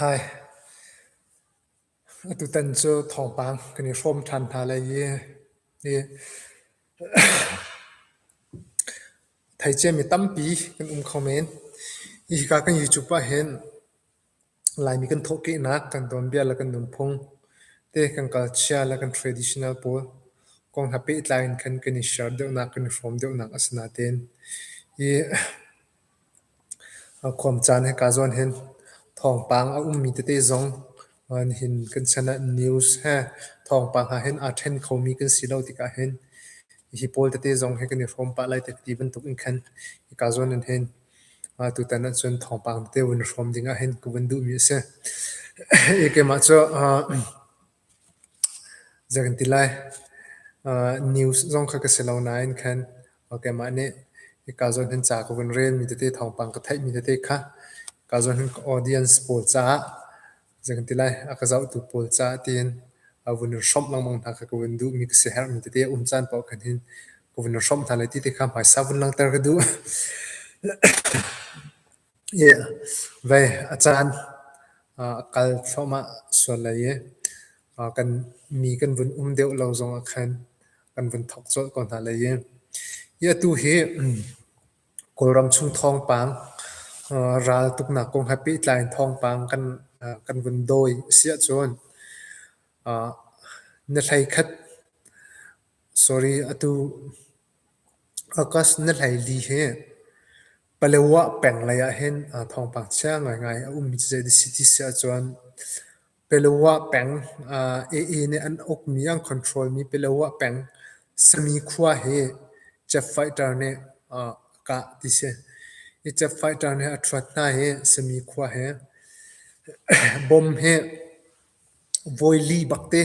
Hai. Atutan cu thawngpang kan i hrawm ṭhan hna lai i i thei ciami tampi kan um kho men. Hika kan YouTube ahhin Laimi kan thawhkehnak, kan tuanbia le kan nunphung te kan culture le kan traditional pawl kong he pehtlai in khan kan i share deuhnak, kan i hrawm deuhnak a si natein hi Khuamcaan hika zawn hin thawngpang a ummi tete zong nihin kan chan ah news he thawngpang ah hin aa ṭhen khomi kan si lo tikah hin hi pawl tete zong hi kan i hrawm pah lai ti bantuk in khan hika zawn in hin tutan ahcun thawngpang tete vun i hrawm ding ah hin ka vun duhmi a si. Hi keimah cu zei kan ti lai news zong kha ka si lo nain khan Keimah nih hika zawn hin ca ka vun relmi tete thawngpang ka theihmi tete kha hika zawn hin ka audience pawl caah zei kan ti lai a ka zohtu pawl caah tiin a vun in hrawmh lengmang hna kha ka vun duhmi ka siaherhmi tete a um caan paoh khan hin ka vun in hrawmh hna lai ti te kha hmaisa vun langhter ka duh. Vei a caan a kal thluahmah sual lai i kan mi kan vun um deuh lo zongah khan kan vun thawk colh ko hna lai i hi atu hi Kawlram chung thawngpang ral tuknak kong he pehtlai in thawngpang kan kan vun dawi a si ahcun ni 11 sorry atu August ni 14 hi Palawa peng lei ahhin thawngpang chia ngaingai a ummi cu zei si ti si ahcun Palawa peng AA nih an ukmi an control mi Palawa peng Sami khua hi jet fighter nih a kah ti si. Hi jet fighter nih a ṭhuat hna hi Sami khua hi bomb hi Voili bakte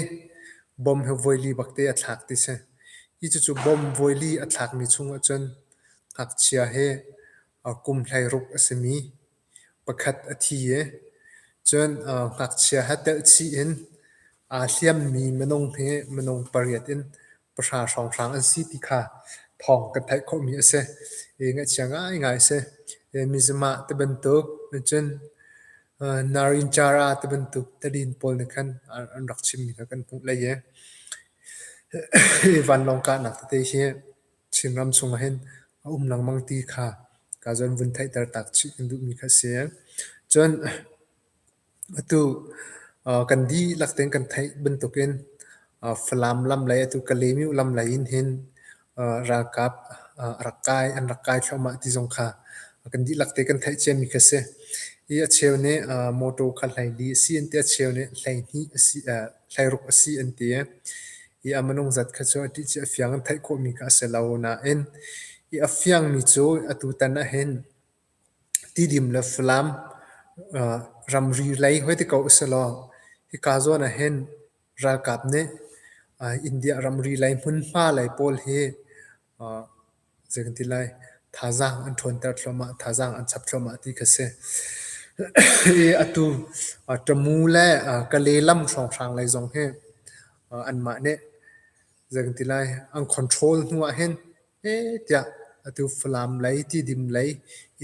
bom hi voili bakte a thlak ti si. Hi cucu bom voili a thlakmi chung ahcun ngakchia hi kum 16 a simi pakhat a thi i cun ngakchia he telh chih in aa hliammi minung hi minung pariat in pahra hrawnghrang an si ti kha thawng kan theih khawhmi a si. I ngaihchia ngaingai a si. Mizamah ti bantuk cun Narinchara ti bantuk talin pawl nih khan an rak chimmi kha kan hmuh lei i hi vanlawng kahnak tete hi Chinram chungah hin a um lengmang ti kha ka zawn vun theihter tak chih kan duhmi kha a si. Cun Atu kan dihlak tein kan theih bantukin Falam lam lei atu Kalaymyo lam lei in hin ralkap a rak kai an rak kai thluahmah ti zong kha kan dihlak te kan theih ciami kha si. Hi a cheu nih motor kha 14 a si an ti, a cheu nih 12 a si 16 a si an ti. Hi a minung zat kha cu a ṭih ci a fiang in theih khawhmi kha a si lo nain hi a fiangmi cu atu tan ahhin Tidim le Falam ramri lei hoi ti ko usilaw hika zawn ahhin ralkap nih India ramri lei hmunhma lei pawl hi zei kan ti lai thazaang an ṭhawnter thluahmah, thazaang an chap thluahmah ti kha si. Hi atu Tamu le Kale lam hrawnghrang lei zong hi anmah nih zei kan ti lai an control hnu ahhin tiah atu Falam lei, Tidim lei,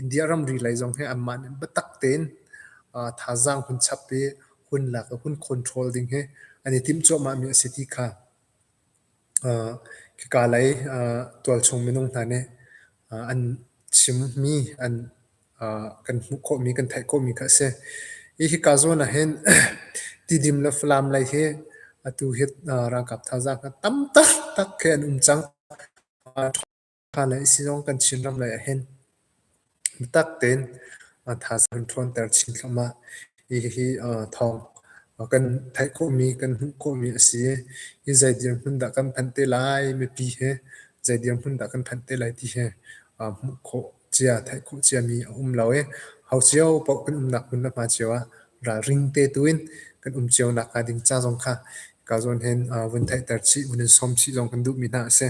India ramri lei zong hi anmah nih biatak tein thazaang hun chap i hun lak i hun control ding hi an i timh cuahmahmi a si ti kha khika lei tualchung minung hna nih an chimmi an kan hmuh khawhmi kan theih khawhmi kha a si. Hi hika zawn ah hin Tidim le Falam lei hi atu hi ralkap thazaang kha tam taktak khi an um cang. Ṭha le si zong kan Chinram lei ah hin biatak tein thazaang kan ṭhawnter chin thluahmah. Hihi thawng kan theih khawhmi, kan hmuh khawhmi a si. Hi zei dirhmun dah kan phanh te lai, mipi hi zei dirhmun dah kan phanh te lai ti hi hmuh khawh cia, theih khawh ciami a um lo i ho cio paoh kan umnak hmun le hma cio ah ralring te tu in kan um cio nak hnga ding ca zong kha hika zawn hin vun theihter chih, vun in sawm chih zong kan duhmi hna a si.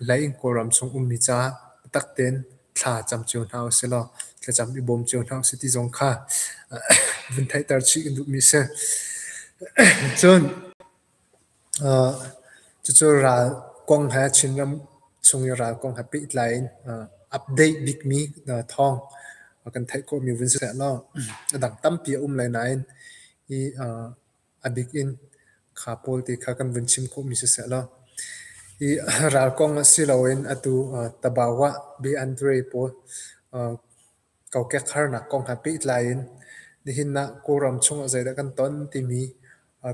Hlei in Kawlram chung ummi caah biatak tein thla cam cio hna usih law thlacam i bawm cio hna usih ti zong kha vun theihter chih kan duhmi a si. Cun cucu ral kong he Chinram chung i ral kong he pehtlai in update bikmi thawng. kan theih khawhmi vun si seh law a dang tampi a um lai nain hi a bik in kha pawl te kha kan vun chim khawhmi si seh law hi ral kong ah si loin atu Tabawa Be Andre pawl kokek harnak kong he pehtlai in nihin ah Kawlram chungah zeidah kan ton timi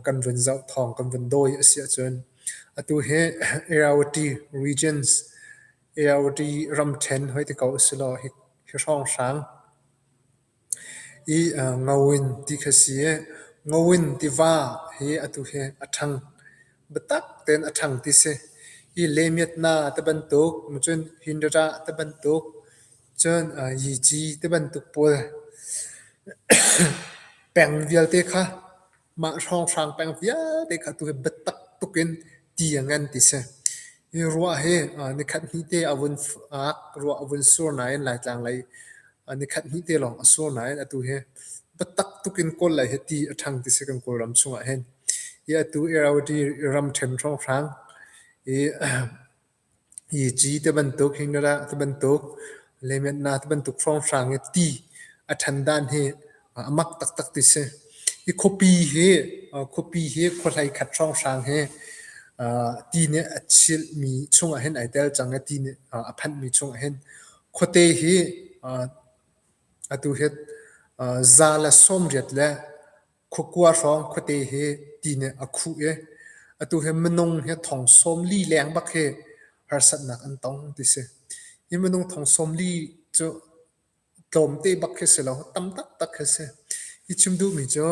kan vun zoh thawng kan vun dawi a si ahcun atu hi Irrawaddy regions Irrawaddy ramṭhen hoi ti ko usilaw hi hrawnghrang i Ngawin ti kha si i Ngawin tiva hi atu hi a ṭhang biatak tein a ṭhang ti si. Hi Lemyatna ti bantuk, cun Hindara ti bantuk, cun Yici ti bantuk pawl peng vialte kha Mah hrawnghrang peng vialte kha atu hi biatak tuk in ti a ngan ti si. Hi ruah hi nikhat hnih te a vun ak, ruah a vun sur nain Laitlang lei nikhat hnih te lawng a sur nain atu hi biatak tuk in Kawl lei hi ti a ṭhang ti si kan Kawlram chungah hin. Hi atu Irrawaddy ramṭhen hrawnghrang i Yici ti bantuk, Hingrah ti bantuk, Lemyatna ti bantuk hrawnghrang i ti a ṭhan dan hi a mak taktak ti si. Hi khuapi hi khuapi hi khuahlei khat hrawnghrang hi ti nih a chilhmi chungah hin ai tel cang i ti nih a phanhmi chungah hin khuate hi atu hi 180 le Khuakua hrawng khuate hi ti nih a khuh i atu hi minung hi thong 40 leng bak hi harsatnak an tong ti si. Hi minung thong 40 cu tlawmte bak khi si lo, tam taktak khi si. Hi chim duhmi cu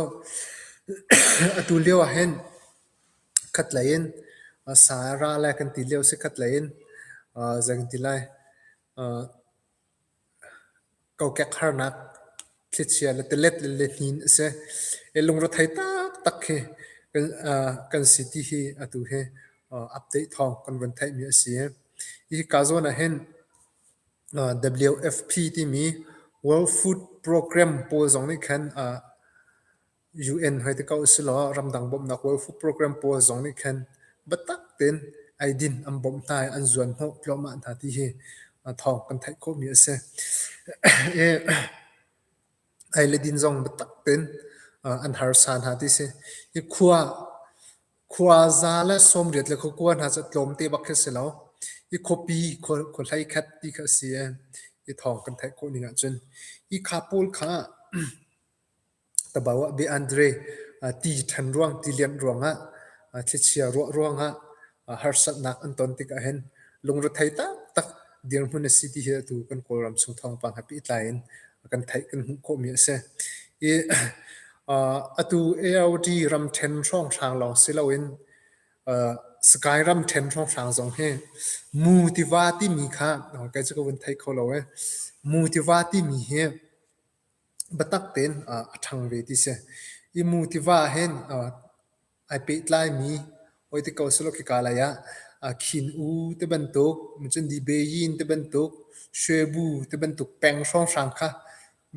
atu lio ah hin khatlei in sa a ra lai kan ti lio si, khatlei in zei kan ti lai Kokek harnak thlichia le tilet le lihnin a si. I lungrethei taktak khi kan si ti hi atu hi update thawng kan vun theihmi a si. Hika zawn ah hin WFP timi World Food Program pawl zong nih khan UN hoi te ko usilaw ramdang bawmhnak World Food Program pawl zong nih khan biatak tein eidin an bawmh hna i an zuan hnawh tluahmah hna ti hi thawng kan theih khawhmi a si. Ei le din zong biatak tein an harsa hna ti si. Hi khua khua 180 le khuakua hna cu tlawmte bak khi si lo. Hi khuapi khua hlei khat ti kha a si i hi thawng kan theih khawh ning ahcun hi kha pawl kha Tabaw ah Be-Andre ti ṭhan ruang, ti liamh ruangah, thlichia ruah ruangah harsatnak an ton tik ahhin lungrethei taktak dirhmun a si ti hi atu kan Kawlram chung thawngpang he pehtlai in kan theih kan hmuh khawhmi a si. I atu AOD ramṭhen hrawnghrang lawng si loin Sky ramṭhen hrawnghrang zong hi Mu tiva timi kha kei cu ka vun thei kho lo ee. Mu tiva timi hi Biatak tein a ṭhang ve ti si. Hi mu tiva ah hin ai pehtlaimi oi ti ko selaw khika lei ah Khin-U ti bantuk, cun Dibeyin ti bantuk, Shwebu ti bantuk peng hrawnghrang kha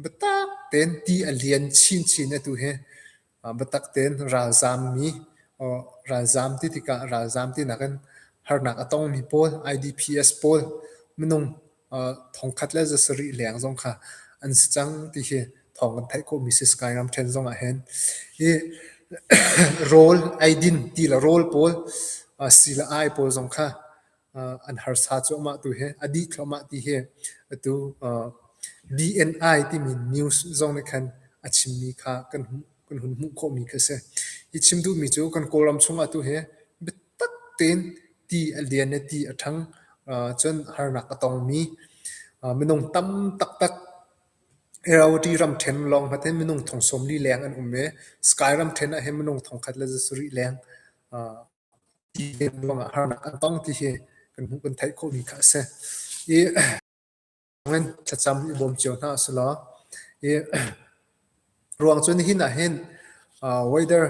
biatak tein ti a lian chinchin atu hi. Biatak tein ralzaammi, ralzaam ti tikah ralzaam tinak in harnak a tongmi pawl, IDPs pawl minung 1700 leng zong kha an si cang ti hi thawng kan theih khawhmi si Sky ramṭhen zong ah hin. Hi rawl eidin ti le rawl pawl si le ai pawl zong kha an harsa cuahmah tu hi a dih thluahmah ti hi atu BNI timi news zong nih khan a chimmi kha kan kan hun hmuh khawhmi kha a si. Hi chim duhmi cu kan Kawlram chungah tu hi biatak tein ti a lian i ti a ṭhang. Cun harnak a tongmi minung tam taktak Irrawaddy ramṭhen lawng hmanh hin minung thong 40 leng an um i Sky ramṭhen ah hin minung 1100 leng ti ruangah harnak an tong ti hi kan hmuh kan theih khawhmi kha a si. I thlacam i bawm cio hna usih I ruang cu nihin ah hin weather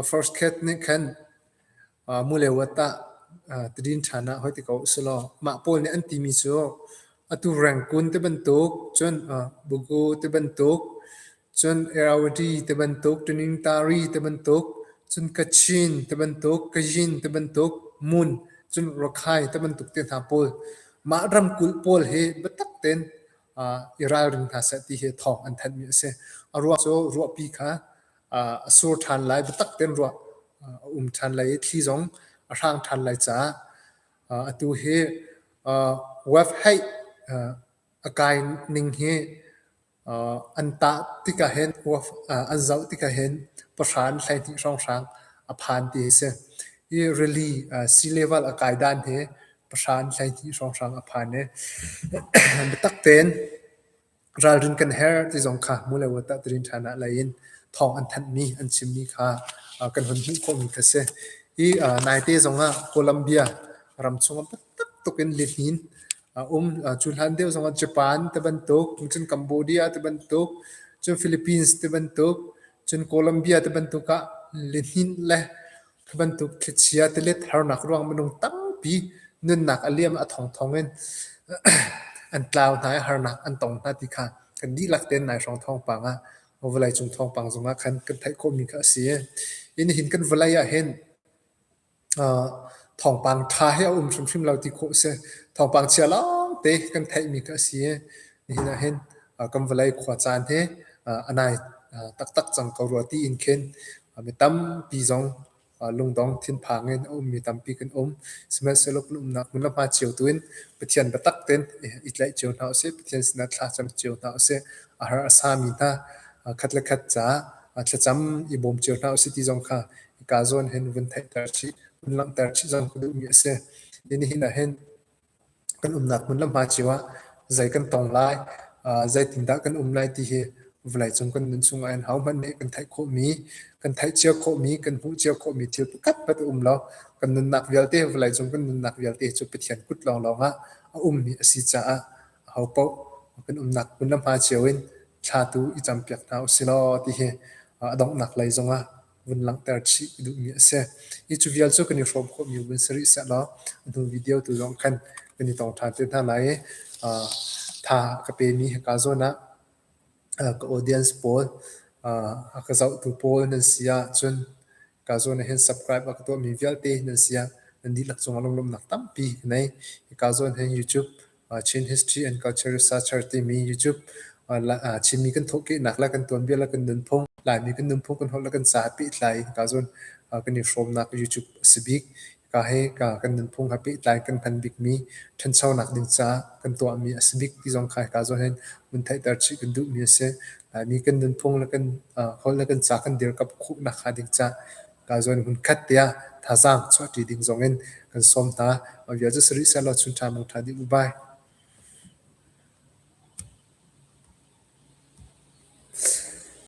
forecast nih khan mulewat ah tidin ṭhan ah hoi ti ko usih law mah pawl nih an timi cu atu Rangoon ti bantuk cun Bago ti bantuk cun Irrawaddy ti bantuk Tanintari ti bantuk cun Kachin ti bantuk Kayin ti bantuk Mun cun Rakhine ti bantuk te hna pawl mah ramkulh pawl hi biatak tein. i ralring hna seh ti hi thawng an thanhmi a si. A ruang cu ruahpi kha a sur ṭhan lai, biatak tein ruah a um ṭhan lai i thli zong a hrang ṭhan lai caah atu hi wave height a kai ning hi an tah tikah hin an zoh tikah hin pahra in 12 hrawnghrang a phan ti a si. Hi rili sea level a kai dan hi pahra in 12 hrawnghrang a phan i biatak tein ralrin kan herh ti zong kha mu le tah tirin ṭhan ah lei in thawng an thanhmi an chimmi kha kan hun hmuh khawhmi kha si. Hi naite zongah Colombia ram chungah biatak tuk in lihnin a um. Cu hlan deuh zongah Japan ti bantuk, cun Cambodia ti bantuk, cun Philippines ti bantuk, cun Colombia ti bantuk ah lihnin le Khi bantuk thlichia tilet harnak ruang minung tampi nunnak a liam a thongthong in an tlau hna i harnak an tong hna ti kha kan dihlak tein nai hrawng thawngpang ah vawleicung thawngpang zongah khan kan theih khawhmi kha a si. I nihin kan vawlei ah hin thawngpang ṭha hi a um hrimhrim lo ti khawh a si. Thawngpang chia lawngte kan theihmi kha a si i nihin ah hin kan vawlei khuacaan hi a nai taktak cang ko rua tiin khin mi tampi zong lungdong thinphang in a ummi tampi kan um. Sihmanhsehlaw kan umnak hmun le hma cio tu in Pathian biatak tein i tlaih cio hna usih. Pathian sinah thlacam cio hna usih. A har a sami hna khat le khat caah thlacam i bawm cio hna usih ti zong kha hika zawn hin vun theihter chih, vun langhter chih zong ka duhmi a si. Nihin ah hin Kan umnak hmun le hma cio ah zei kan tong lai, zeitindah kan um lai ti hi vawleicung kan nun chungah hin hohmanh nih kan theih khawhmi, kan theih cio khawhmi, kan hmuh cio khawhmi thil pakhat hmanh a um lo. Kan nunnak vialte, vawleicung kan nunnak vialte cu Pathian kut lawnglawng ah a ummi a si caah ahopaoh kan umnak hmun le hma cio in thla tu i campiak hna usih law ti hi a donghnak lei zongah vun langhter chih ka duhmi a si. Hi cu vial cu kan i hrawm khawhmi vun si rih sehlaw a hnu video tu zong khan kan i tong ṭhan te hna lai i tha ka pemi hika zawn ah ka audience pawl a ka zohtu pawl nan si ahcun hika zawn ah hin subscribe a ka tuahmi vialte nan si ah nan dihlak cungah lunglawmhnak tampi ka nei. Hika zawn hin YouTube Chin History and Culture Researcher timi YouTube Chinmi kan thawhkehnak le kan tuanbia le kan nunphung, Laimi kan nunphung kan holh le kan ca he pehtlai in hika zawn kan i hrawmnak YouTube a si bik. Hika hi kan nunphung he pehtlai kan hman bikmi ṭhanchonak ding caah kan tuahmi a si bik ti zong kha hika zawn hin vun theihter chih kan duhmi a si. Laimi kan nunphung le kan holh le kan ca kan dirkamh khawhnak hnga ding caah Ka zawn hmunkhat tiah thazaang chuahṭi ding zongin kan sawm hna. Mah vial cu si rih sehlaw chun ṭha mangṭha dih u. Bye.